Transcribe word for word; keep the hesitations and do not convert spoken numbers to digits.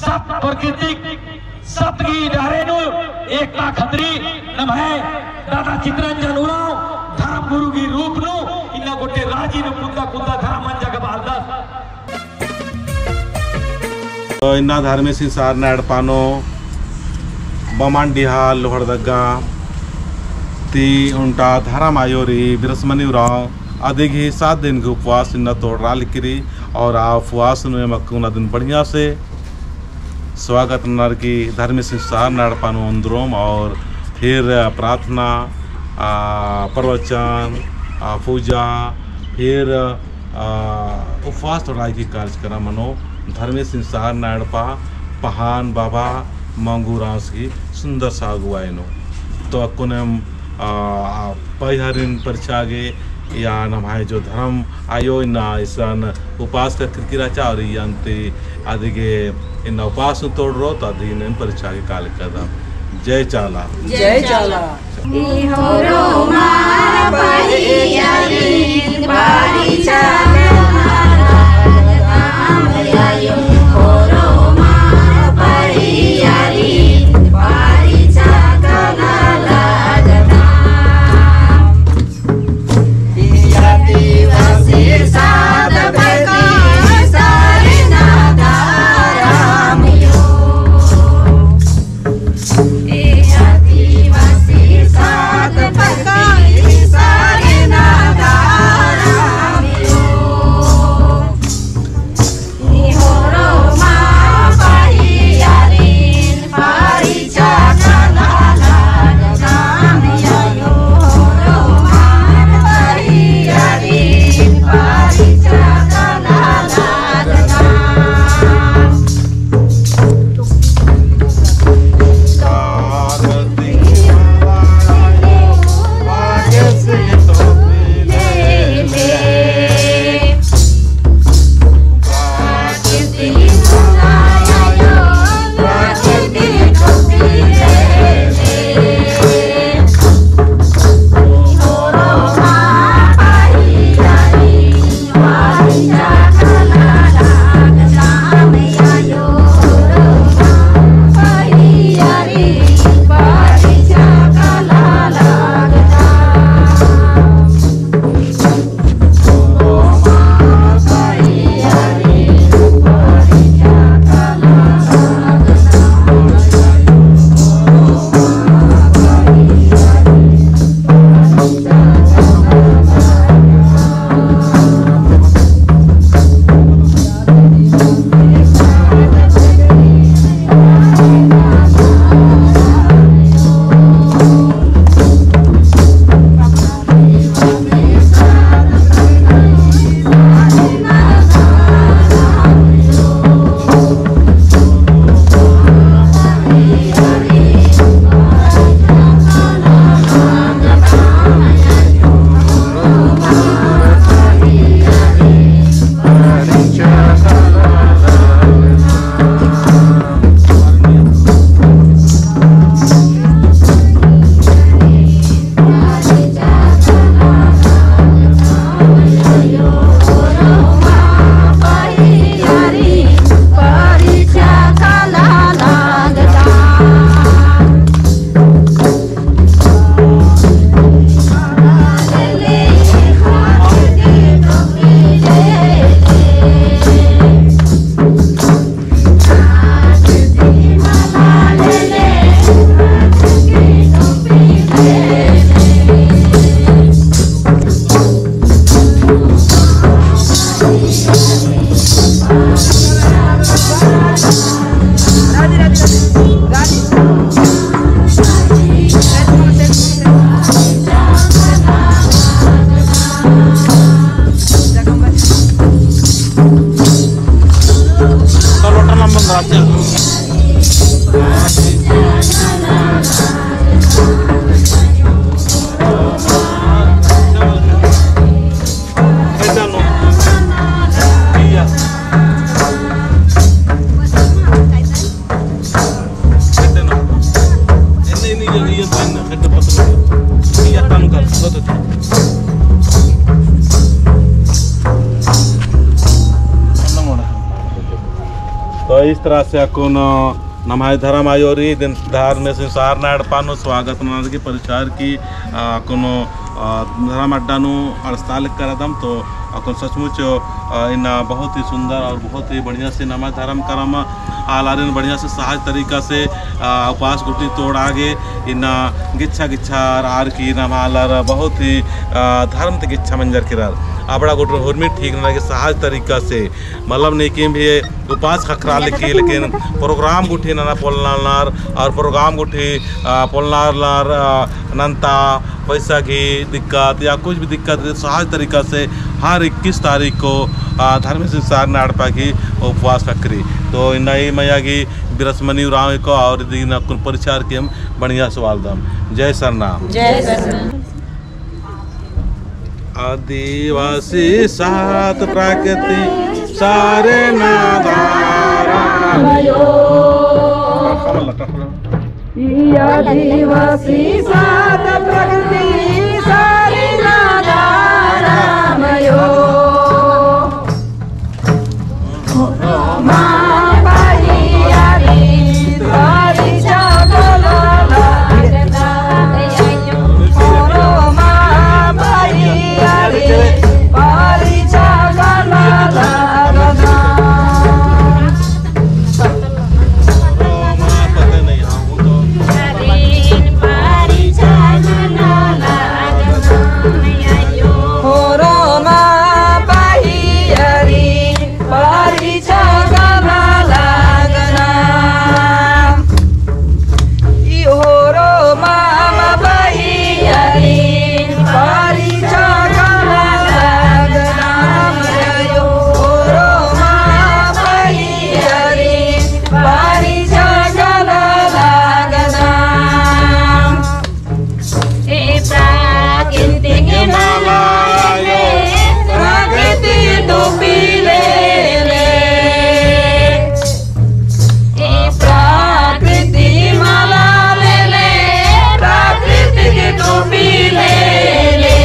सत प्रकृतिक सत गही डहरे नू एकता खतरी नम्है दादा चितरंजन उराँव धर्म गुरु गही रूप नू इन्ना गोटे राजी नू कुद्दा कुद्दा धर्म मंजा गा बअलदस। तो इन्ना धर्मेसिन सरना एड़पा नू बमंडिहा लोहरदगा ती ओन्टा धर्म आयो रई बिरसमनी उराँव अदिगही सात दिन गही उपवास इन्ना तोड़रआ लगी रई और आ उपवास नू एम अक्कुन अदिन बढ़िया से स्वागत ननर की धर्मेसिन सरना एड़पा नू ओन्द्रोम और फिर प्रार्थना, आ, प्रवचन, आ, पूजा, फिर, आ, उपवास तोड़ाई की कार्यक्रम मनो धर्मेसिन सरना एड़पा पहान बाबा मंगू उराँवस गही सुंदर सा अगुवाई नू। तो अक्कुन एम, आ, आ, पइहरिन परिछआ गे या नम्है जो धर्म आयो इन्ना इसन उपास का किरकिरा चा और इयन्ती अदिगे इन्ना उपास नू तोड़रओ तो अदिन एम परिछआ गे काल कदम। जय चाला। जय चाला। तो ई इस तरह से अक्कुन नम्है धर्म आयोरी दिन धर्मेसिन सारना एड़पा नू स्वागत ननर की परिचार की, अ, अक्कुन, अ, धर्म अड्डा नू अड़सता लगदम। तो अक्कुन सचमुच, अ, इन्ना बहुत ही सुंदर और बहुत ही बढ़िया से नम्है धर्म करम आलारिन बढ़िया से सहज तरीका से, अ, उपास गुट्ठी तोड़ा गे इन्ना गिच्छा गिच्छा रअर की नम्है आलर बहुत ही, अ, धर्म ती गिच्छा मंजर केरर। अबड़ा गुट्ठी हुरमी ठीक नना गे सहज तरीका से मतलब नीकिम भी उपास ख़क्खरा लगी, लेकिन program गुट्ठी नना पोल्लनर और program गुट्ठी, अ, पोल्लनर, अ, नन्ता पैसा की दिक्कत या कुछ भी दिक्कत रई, सहज तरीका से हर इक्कीस तारीख को, अ, धर्मेसिन सारना एड़पा की उपास ख़क्खरी। तो इन्ना ई मया की बिरसमनी उराँव को और इदिन अक्कुन परिचार की एम बढ़िया से वालदम। जय सरना। जय सरना। आदिवासी सात प्रकृति सारे ना धारा मयो। ई आदिवासी सात प्रकृति सारे ना धारा मयो। परिछा करना लगना। ई होरो मामा बहियारिन परिछा करना लगना। ई होरो मामा बहियारिन परिछा करना लगना। ए प्राकृतिक मला ले, प्राकृतिक टोपी ले ले। ए प्राकृतिक मला ले ले, प्राकृतिक टोपी ले ले।